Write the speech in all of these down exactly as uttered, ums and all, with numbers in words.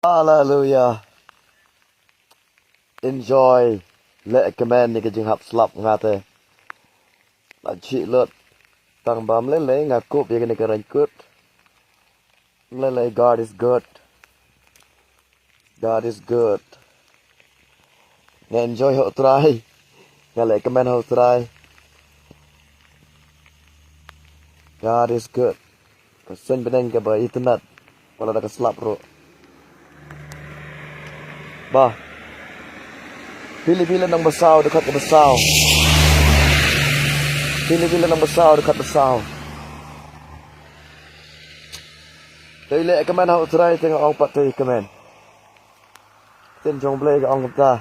Hallelujah. Enjoy. Leh kmen ïa ka jinghap slap nga te. La jhieh lut. Tang ba ym lei lei nga kup ïa kane ka rain kut. Ym lei lei, God is good. God is good. Nga enjoy ha U Trai. Nga leh kmen ha U Trai. God is good. Ka suiñ bneng kaba itynnad. Wat la da ka slap ruh. Bah. Philippi lynnong ba saw, dkhot kaba saw. Philippi lynnong ba saw, dkhot ba saw. Te leh kmen ha U Trai, te nga ong pat te kmen. Ktien jong U Blei ka ong kumta.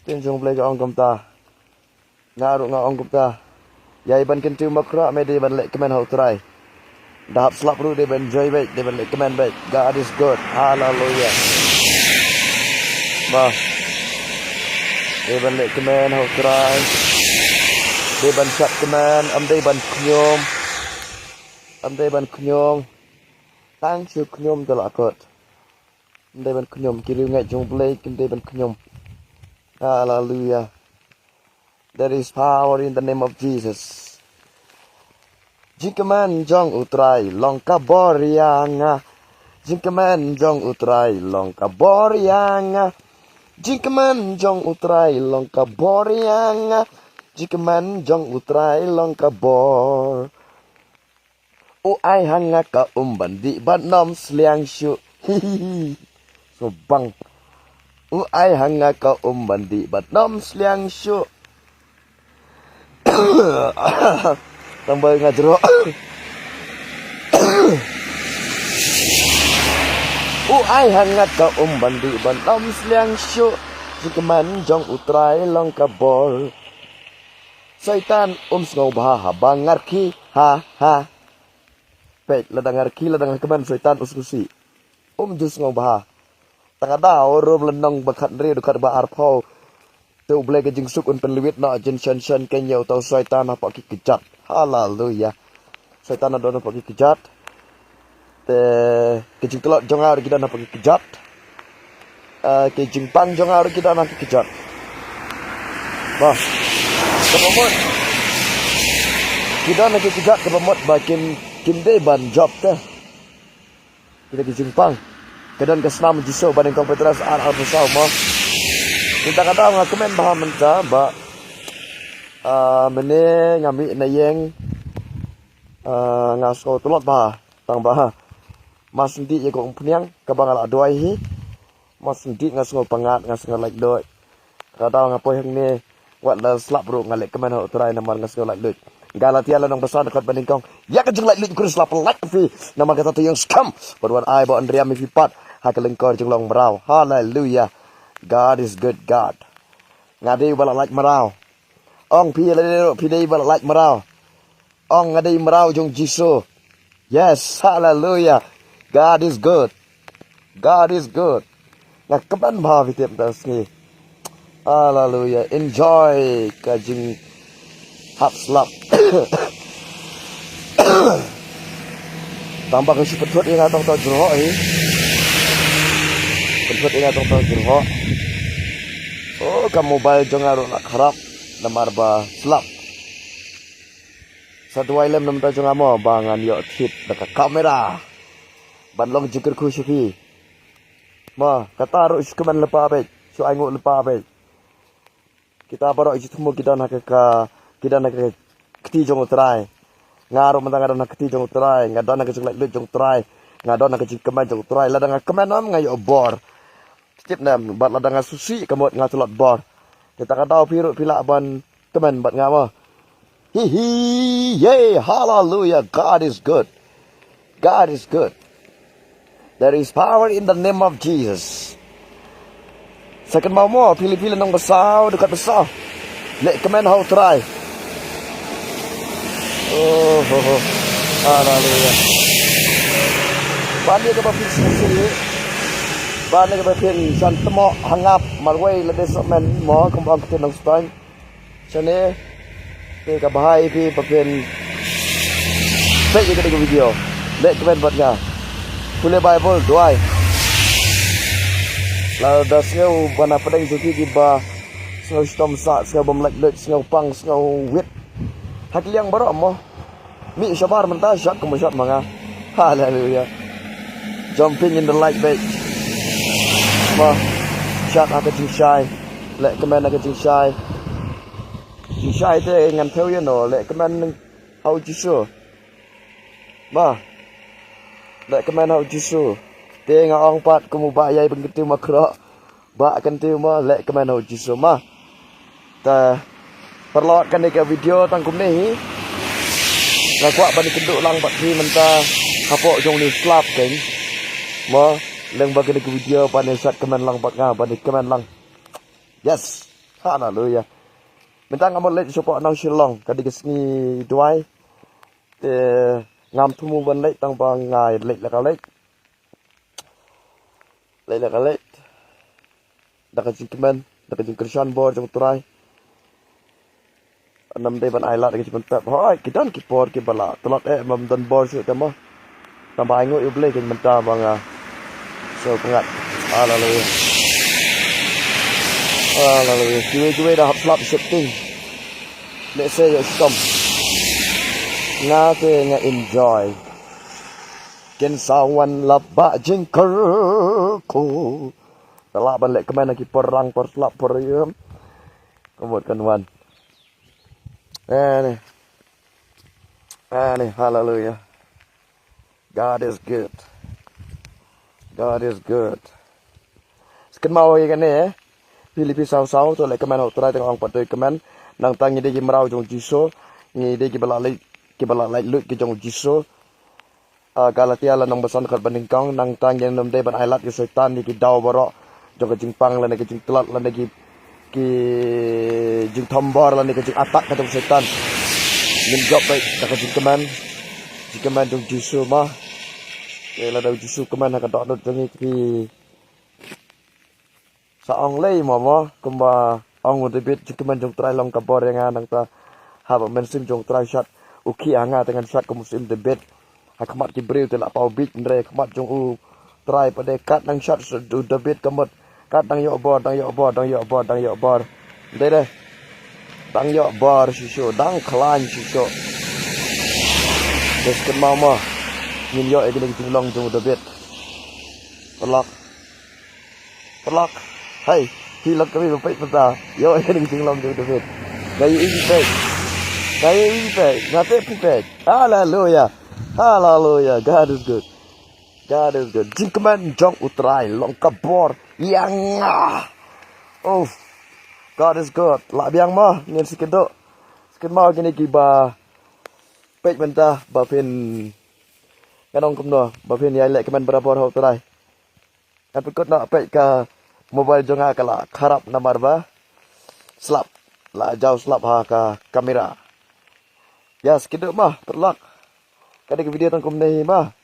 Ktien jong U Blei ka ong kumta. Nga ruh nga ong kumta. Ïa i ban kyntiew makhra me dei ban leh kmen ha U Trai. Da hap slap ruh dei ban enjoy beit, dei ban leh kmen beit. God is good. Hallelujah. Bah. Dei ban leh kmen ha U Trai. Dei ban shad kmen, ym dei ban khñium. Ym dei ban khñium. Tang shu khñium te la kot. Ym dei ban khñium, ki riewngeit jong U Blei kim dei ban khñium. Hallelujah. There is power in the name of Jesus. Jingkmen jong U Trai long ka bor ïa nga. Jingkmen jong U Trai long ka bor ïa nga. Jingkmen jong U Trai long ka bor ïa nga. Jingkmen jong U Trai long ka bor. U ai ha nga ka um ban dih bad nym sliang shuh. Hi hi hi. So bang. U ai ha nga ka um ban dih bad nym sliang shuh. Tang ba nga jroh. U ai ha nga ka um ban dih bad nym sliang shuh. Jingkmen jong U Trai long ka bor. Soitan um sngewbha haba nga rkhie, ha ha. Peit, lada nga rkhie, lada nga kmen, Soitan u sngewsih. Um ju sngewbha. Tang ka daw Rom lynnong ba khathynriew, dkhot ba arphew. Te U Blei ka jingsuk un pynlwit noh jingshon shon kane ïa uta u Soitan hapoh ki kjat. Haleluya. Soitan u don hapoh ki kjat. Te ki jingtlot jong nga ruh ki don ha ki kjat. Eh, ki jingpang jong nga ruh ki don ha ki kjat. Bah. Kaba mut. Ki don ha ki kjat kaba mut ba kim, kim dei ban jop te. Kita ki jingpang. Ka don ka snam Jisu ba nyngkong Petros ar, arphew saw mo. Kita ka daw nga kmen bha mynta ba, ah, mynne nga mih na ïing, ah, nga sngew tlot bha. Tang ba, ha. Mas ndih ïa ka umphniang, kaba nga la duwai hi. Mas ndih nga sngew pyngngad, nga sngew laitluid. Ka daw nga poi hangne, wat la slap ruh nga leh kmen ha U Trai namar nga sngew laitluid. Galatia lynnong ba san dkhot ba nyngkong. Ïa ka jinglaitluid U Khrist la pyllait ha phi, namar kata to ïeng skhem. Bad wat ai ba yn riam ïa phi pat, ha ka lyngkor jinglong mraw. Haleluya. God is good God. Nga dei uba la lait mraw. Ong phi lade ruh phi dei uba la lait mraw. Ong nga dei mraw jong Jisu. Yes, haleluya. God is good. God is good. Nga kmen bha phi tip mynta sngi. Haleluya. Enjoy ka jinghap slap. Tang ba ka shu pynthut ïa nga tang tang jyrhoh hi. Pynthut ïa nga tang tang jyrhoh. Oh, ka mobile jong nga ruh la khrap namar ba slap. Sa duwai lem na bynta jong nga mo ba ngan ïoh thied da ka kamera ban long jingkyrkhu sha phi. Mo, kata ruh shu kmen lypa beit, shu ainguh lypa beit. Kita baroh ki jingthmu ki don ha ka, ka, ki don ha ka kti jong U Trai. Nga ruh mynta nga don ha ka kti jong U Trai, nga don ha ka jinglaitluid jong U Trai, nga don ha ka jingkmen jong U Trai. Lada nga kmen ym nga ïoh bor. Tip ne em, bad lada nga sngewsih ka mut nga tlot bor. Te ta ka daw phi ruh phi lah ban kmen bad nga mo. Hi hi, yay, hallelujah, God is good. God is good. There is power in the name of Jesus. Sa kynmaw mo, Philippi lynnong ba saw, dkhot ba saw. Leh kmen ha U Trai. Oh, oh, oh. Haleluya. Ban ïa kaba phin sngewsih. Ban ïa kaba phin san tmoh hangap marwei lade sohmen mo, kumba ong ka ktien Nongstoiñ. Shane. Te ka bha ïa phi ba phin peit ïa kane ka video. Leh kmen bad nga. Pule Bible, duwai. Lada sngew ba na pdeng jong ki kiba sngew shitom sah, sngew bym lait luid, sngew pang, sngew wit ha ki liang baroh mo. Mih shabar mynta, shot kum shot ma nga. Haleluya. Jumping in the light bait. Mo. Shot ha ka jingshai. Leh kmen ha ka jingshai. Jingshai te ngan thew ïa no, leh kmen ha u Jisu. Mo. Leh kmen ha u Jisu. Te nga ong pat kum u Bah Ïai Bynkyntiew Makhroh. Bah Kyntiew mo, leh kmen ha u Jisu mo. Te paralok, kane ka video tang kumne hi. Nga kwah ban ïakynduh lang bad phi mynta hapoh jong une u slap keiñ. Mo, leng ba kane ka video ban ïa shad kmen lang bad nga, ban ïa kmen lang. Yes. Haleluya. Mynta nga mut leit shapoh nong Shillong, ka dei ka sngi duwai. Te ngam thmu ban leit tang ba nga leit la ka leit. Leit la ka leit. Da ka jingkmen, da ka jingkyrshan bor jong u Trai. Ngam dei ban ai lad da ka jingpynpep. Hooid, ki don ki por kiba la tlot eh, ngam don bor shuh te mo. Tang ba ainguh ïa u Blei keiñ mynta ba nga sngewpyngngad. Haleluya. Haleluya. Kiwei kiwei da hap slap sheptieng. Lehse ïoh shitom. Nga te nga enjoy. Kin sa wan lap ba jingkyrkhu. Ka lah ban leh kmen ha ki por rang, por slap, por ïem. Ka mut kan wan. Ani. Ani, haleluya. God is good. God is good. Sa kynmaw ïa kane, eh. Philippi saw saw, to leh kmen ha u Trai, te nga ong pat to ïa kmen. Nangta ngi dei ki mraw jong u Jisu, ngi dei kiba la lait, kiba la lait luid ki jong u Jisu. Ah, Galatia lynnong ba san dkhot ba nyngkong, nangta ngin ym dei ban ai lad ïa u Soitan ïa ki daw baroh jong ka jingpang lane ka jingtlot lane ki, ki jingthombor lane ka jingattack ka jong u Soitan. Ngin jop beit da ka jingkmen, jingkmen jong u Jisu mo. Te lada u Jisu kmen ha ka dohnud jong ngi, ki sa ong lei mo mo, kumba ong u David, jingkmen jong u Trai long ka bor ïa nga, nangta haba mynsiem jong u Trai shad u khih ha nga te ngan shad kum u syiem David. Ha khmat ki briew te la paw bieit, hynrei ha khmat jong u Trai pat de kat nang shad u David ka mut. Kat dang ïoh bor, dang ïoh bor, dang ïoh bor, dang ïoh bor. Hynrei de dang ïoh bor shisha, dang khlaiñ shisha. Te sa kynmaw mo, ngin ïoh ïa kine ki jinglong jong u David. Paralok. Paralok. Hei, phi lok kawei ba peit mynta. Ïoh ïa kane ka jinglong jong u David. Nga ïohi phi peit. Nga ïohi phi peit. Nga tip phi peit. Haleluya. Haleluya. God is good. God is good. Jingkmen jong u Trai long ka bor ïa nga. Oh. God is good. Lah biang mo, ngin sa kynduh. Sa kynmaw kine kiba peit mynta ba phin, ngan ong kumno, ba phin ïai leh kmen barabor ha u Trai. Nga pynkut noh peit ka mobile jong nga ka la kharap namar ba slap, la jaw slap ha ka kamera. Ïa, sa kynduh mo, paralok. Ka dei ka video tang kumne hi mo.